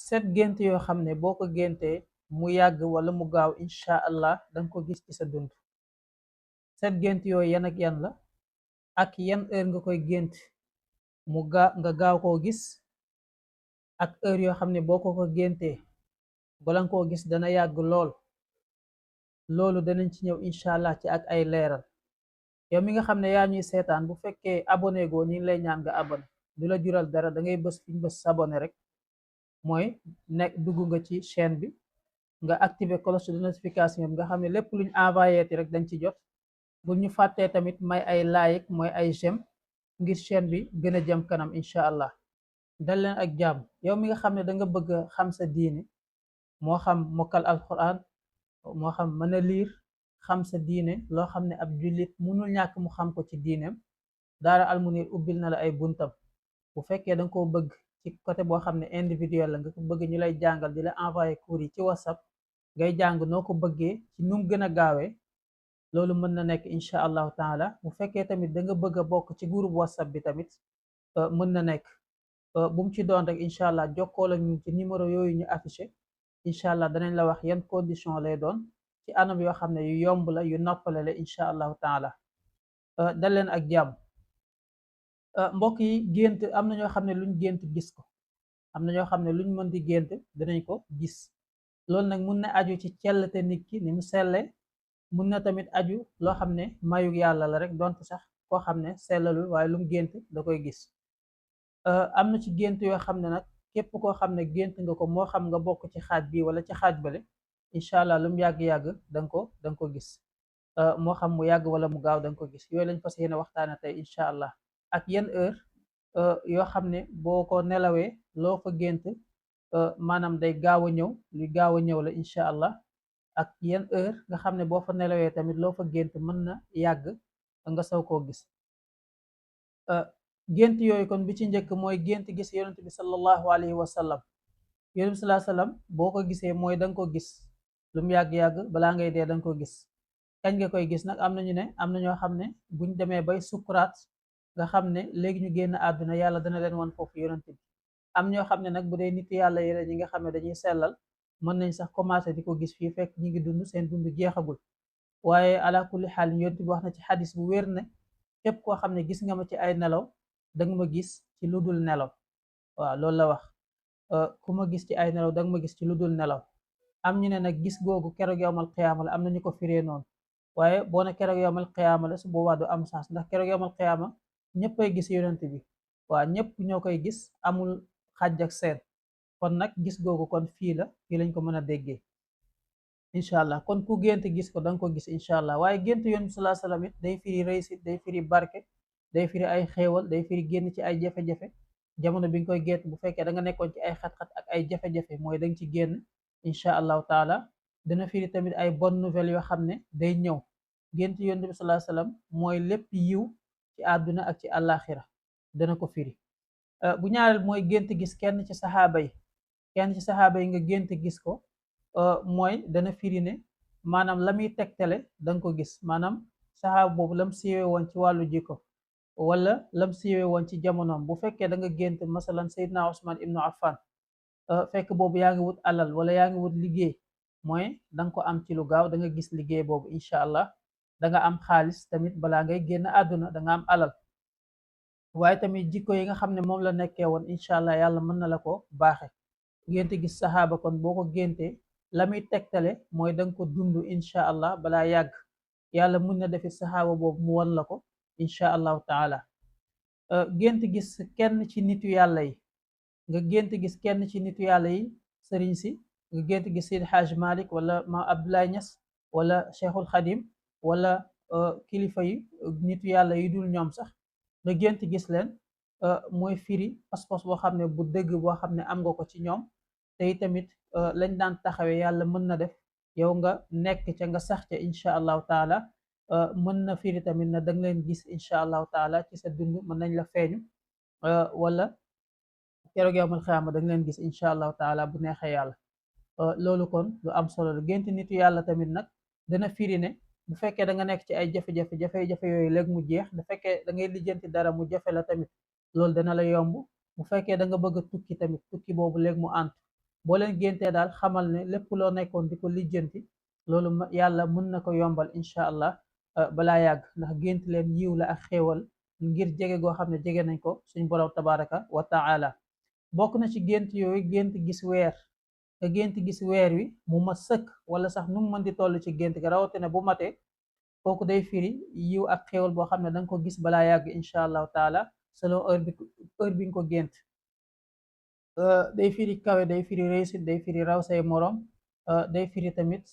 set gént yoo xam ne boo ko géntee mu yàgg wala mu gaaw incha allah danga ko gis ci sa dund. Set gént yooyu yan ak yan la, ak yan heure nga koy gént nga gaaw koo gis, ak heure yoo xam ne boo ko géntee bala nga koo gis dana yàgg lool. Loolu danañ ci ñëw incha allah ci ak ay leeral. yow mi nga xam ne yaa ñuy seetaan, bu fekkee abonné goo ñu ngi lay ñaan nga abonné. du la jural dara, da ngay bës fi ñu bës s'abonné rek, mooy nekk dugg nga ci chaîne bi, nga activer cloche de notification bi, nga xam ne lépp luñ envoyé ti rek dañ ci jot. bu ñu fàttee tamit may ay like, mooy ay j'aime, ngir chaîne bi gën a jëm kanam incha allah. dal leen ak jàmm. yow mi nga xam ne da nga bëgg a xam sa diine, moo xam mokkal alquran, moo xam mën a liir, xam sa diine, loo xam ne ab jullit mënul ñàkk mu xam ko ci diineem, daara almunir ubbil na la ay buntam. bu fekkee da nga koo bëgg ci côté boo xam ne individuel la, nga ko bëgg ñu lay jàngal di la envoyé cours yi ci whatsapp, ngay jàng noo ko bëggee ci nu mu gën a gaawee, loolu mën na nekk incha allahu taala. bu fekkee tamit da nga bëgg a bokk ci groupe whatsapp bi tamit mën na nekk. bu mu ci doon rek incha allah jokkoo la ñu ci numéro yooyu ñu affiché, incha allah danañ la wax yan condition lay doon, ci anam yoo xam ne yu yomb la, yu noppale la incha allahu taala. dal leen ak jàmm. mbokk yi, gént am na ñoo xam ne luñ gént gis ko, am na ñoo xam ne luñ mën di gént dinañ ko gis. loolu nag mun na aju ci cellte nit ki ni mu selle, mun na tamit aju loo xam ne mayu yàlla la rek, donte sax koo xam ne sellalul waaye lu mu gént da koy gis. am na ci gént yoo xam ne nag képp koo xam ne gént nga ko, moo xam nga bokk ci xaaj bi wala ci xaaj bale, incha allah lu mu yàgg-yàgg danga ko gis. moo xam mu yàgg wala mu gaaw danga ko gis. yooyu lañ fas yéene waxtaane tey incha allah. ak yan heure yoo xam ne boo ko nelawee loo fa gént maanaam day gaaw a ñëw, li gaaw a ñëw la incha allah. ak yan heure nga xam ne boo fa nelawee tamit loo fa gént mën na yàgg nga saw koo gis. gént yooyu kon bi ci njëkk mooy gént gis yonent bi sallallahu alayhi wa sallam. yonent bi sallallahu alayhi wa sallam boo ko gisee mooy danga ko gis, lu mu yàgg-yàgg balaa ngay dee danga ko gis. kañ nga koy gis nag, am nañu ne am na ñoo xam ne buñ demee bay sukuraat, nga xam ne léegi ñu génn àdduna, yàlla dana leen wan foofu yonent bi. am ñoo xam ne nag bu dee nit yàlla yi ñi nga xam ne dañuy sellal, mën nañ sax commencé di ko gis fii fekk ñi ngi dund, seen dund jeexagul. waaye ala kulli xaal yonent bi wax na ci xadis bu wér ne képp koo xam ne gis nga ma ci ay nelaw danga ma gis ci lu dul nelaw. waaw loolu la wax, ku ma gis ci ay nelaw danga ma gis ci lu dul nelaw. am ñu ne nag gis googu keroog yowmal qiyaama la, am na ñu ko firee noonu. waaye boo ne keroog yowmal qiyaama la, su boobaa du am sens, ndax keroog yowmal qiyaama ñëppay gis yonent bi. waaw ñëpp ñoo koy gis, amul xàjj ak seen. kon nag gis googu kon fii la, fii lañ ko mën a déggee incha allah. kon ku gént gis ko danga ko gis incha allah. waaye gént yonent bi salaa salaam it day firi réussite, day firi barke, day firi ay xéewal, day firi génn ci ay jafe-jafe. jamono bi nga koy gént bu fekkee da nga nekkoon ci ay xat-xat ak ay jafe-jafe, mooy danga ci génn incha allahu taala. dana firi tamit ay bonne nouvelle yoo xam ne day ñëw. gént yonent bi salaa salaam mooy lépp yiw ci àdduna ak ci àllaaxira, dana ko firi. bu ñaareel mooy gént gis kenn ci saxaaba yi, kenn ci saxaaba yi nga gént gis ko, mooy dana firi ne maanaam la muy tegtale danga ko gis. maanaam saxaaba boobu lam siiwee woon ci wàllu jikko, wala lam siiwee woon ci jamonoom. bu fekkee da nga gént masalan Seydina Usman ibnu Affan, fekk boobu yaa ngi wut alal wala yaa ngi wut liggéey, mooy danga ko am ci lu gaaw, da nga gis liggéey boobu incha allah. da nga am xaalis tamit balaa ngay génn àdduna, da nga am alal. waaye tamit jikko yi nga xam ne moom la nekkee woon, incha allah yàlla mën na la ko baaxe. gént gis saxaaba kon boo ko géntee la muy tegtale mooy danga ko dund incha allah balaa yàgg. yàlla mën na defi saxaaba boobu mu won la ko incha allahu taala. gént gis kenn ci nitu yàlla yi, nga gént gis kenn ci nitu yàlla yi, sëriñ si, nga gént gis Seydi Hajj Malik wala ma Abdoulaye Niass wala Cheikhul Khadim wala kilifa yi nitu yàlla yi dul ñoom sax, nga gént gis leen, mooy firi pas-pas boo xam ne bu dëgg boo xam ne am nga ko ci ñoom. te tamit lañ daan taxawee yàlla mën na def yow nga nekk ca, nga sax ca incha allahu taala. mën na firi tamit na danga leen gis incha allahu taala ci sa dund, mën nañ la feeñu, wala keroog yowmal xiyaama danga leen gis incha allahu taala bu neexee yàlla. loolu kon lu am solo la. gént nitu yàlla tamit nag dana firi ne bu fekkee da nga nekk ci ay jafe-jafe, jafe-jafe yooyu léegi mu jeex. bu fekkee da ngay lijjanti dara mu jafe la tamit, loolu dana la yomb. bu fekkee da nga bëgg a tukki tamit, tukki boobu léegi mu ànt. boo leen géntee daal xamal ne lépp loo nekkoon di ko lijjanti loolu yàlla mën na ko yombal incha allah balaa yàgg, ndax gént leen yiw la ak xéewal ngir jege goo xam ne jege nañ ko suñ borom tabaraka wa taala. bokk na ci gént yooyu gént gis weer, nga gént gis weer wi mu mat sëkk wala sax nu mu mën di toll ci gént ga rawatina bu matee, kooku day firi yiw ak xéewal boo xam ne da nga ko gis balaa yàgg incha allahu taala selon heure bi nga ko gént. day firi kawe, day firi réussite, day firi raw say morom, day firi tamit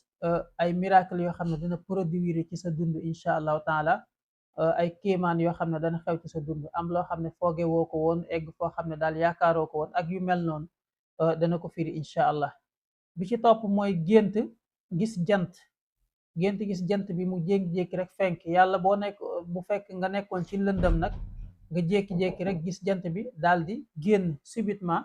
ay miracle yoo xam ne dina produire ci sa dund incha allahu taala, ay kéemaan yoo xam ne dana xew ci sa dund, am loo xam ne fooge woo ko woon, egg foo xam ne daal yaakaaroo ko woon ak yu mel noonu, dana ko firi incha allah. bi ci topp mooy gént gis jant, gént gis jant bi mu jékki-jékki rek fenk, yàlla boo nekk bu fekk nga nekkoon ci lëndëm nag nga jékki-jékki rek gis jant bi daal di génn subitement,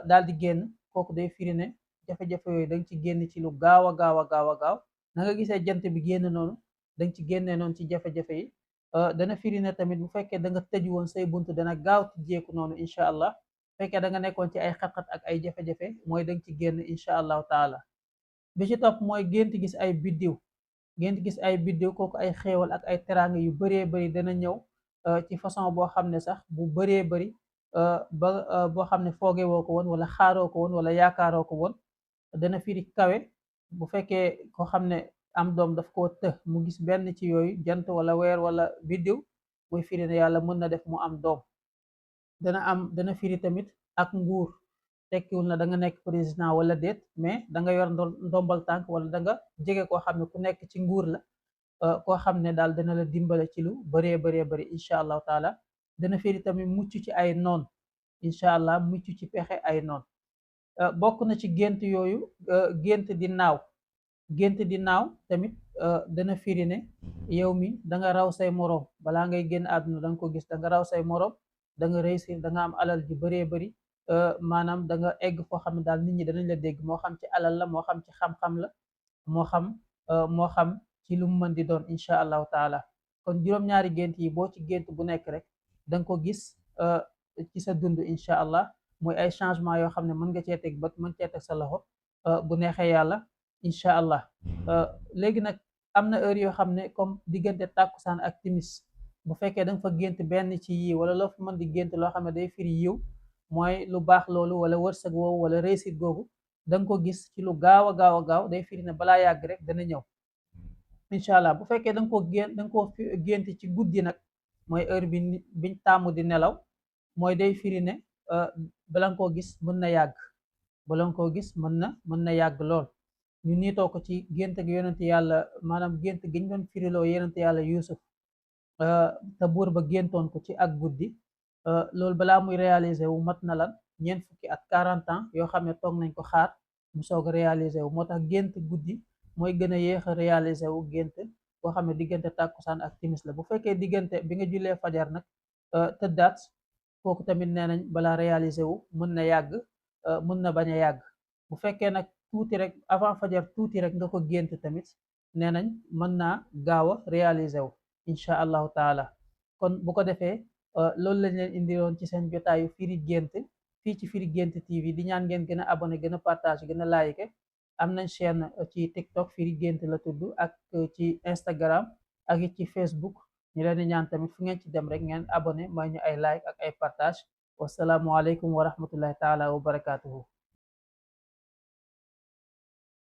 daal di génn, kooku day firi ne jafe-jafe yooyu da nga ci génn ci lu gaaw a gaaw a gaaw a gaaw, na nga gisee jant bi génn noonu da nga ci génnee noonu ci jafe-jafe yi. dana firi ne tamit bu fekkee da nga tëj woon say bunt dana gaaw tijjeeku noonu incha allah, fekkee da nga nekkoon ci ay xat-xat ak ay jafe-jafe mooy da nga ci génn incha allahu taala. bi ci topp mooy gént gis ay biddiw, gént gis ay biddiw kooku ay xéewal ak ay teraanga yu bëree bëri dana ñëw ci façon boo xam ne sax bu bëree bëri, ba boo xam ne fooge woo ko woon wala xaaroo ko woon wala yaakaaroo ko woon. dana firi kawe, bu fekkee ko xam ne am doom daf koo të mu gis benn ci yooyu jant wala weer wala biddiw, muy firi ne yàlla mën na def mu am doom. dana firi tamit ak nguur, tekkiwul na da nga nekk président wala déet, mais da nga yor ndombal tànk wala da nga jege koo xam ne ku nekk ci nguur la, koo xam ne daal dana la dimbale ci lu bëree bëree bëri incha allahu taala. dana firi tamit mucc ci ay noon, incha allah mucc ci pexe ay noon. bokk na ci gént yooyu gént di naaw, gént di naaw tamit dana firi ne yow mi da nga raw say morom balaa ngay génn àdduna, da nga ko gis da nga raw say morom, da nga réussir, da nga am alal ji bëree bëri, maanaam da nga egg foo xam ne daal nit ñi danañ la dégg, moo xam ci alal la, moo xam ci xam-xam la, moo xam moo xam ci lu mu mën di doon incha allahu taala. kon juróom-ñaari gént yi boo ci gént bu nekk rek da nga ko gis ci sa dund incha allah, muy ay changement yoo xam ne mën nga cee teg bët, mën cee teg sa loxo bu neexee yàlla incha allah. léegi nag am na heure yoo xam ne comme diggante tàkkusaan ak timis, bu fekkee da nga fa gént benn ci yii wala loo fa mën di gént loo xam ne day firi yiw, mooy lu baax loolu wala wërsëg woowu wala réussite googu da nga ko gis ci lu gaaw a gaaw a gaaw, day firi ne balaa yàgg rek dana ñëw incha allah. bu fekkee da nga ko gént da nga ko gént ci guddi nag, mooy heure bi biñ tàmm di nelaw, mooy day firi ne bala nga koo gis mën na yàgg, bala nga koo gis mën na yàgg lool. ñu niitoo ko ci gént gi yonent yàlla, maanaam gént gi ñu doon firiloo yonent yàlla Yuusuf, te buur ba géntoon ko ci ak guddi, loolu balaa muy réaliser wu mat na lan ñeent fukki at 40 ans yoo xam ne toog nañ ko xaar mu soog a réaliser wu. moo tax gént guddi mooy gën a yéex a réaliser wu gént boo xam ne diggante tàkkusaan ak timis la. bu fekkee diggante bi nga jullee fajar nag tëddaat, kooku tamit nee nañ balaa réaliser wu mën na yàgg, mën na bañ a yàgg. bu fekkee nag tuuti rek avant fajar tuuti rek nga ko gént tamit, nee nañ mën naa gaaw a réaliser wu incha allahu taala. kon bu ko defee loolu lañ leen indiloon ci seen jotaayu firi gént fii ci firi gént TV, di ñaan ngeen gën a abonné, gën a partage, gën a like. am nañ chaîne ci TikTok firi gént la tudd, ak ci Instagram ak it ci Facebook. ñu leen di ñaan tamit fu ngeen ci dem rek ngeen abonné, may ñu ay like ak ay partage. wasalaamualeykum wa rahmatullahi taala wa barakatuhu.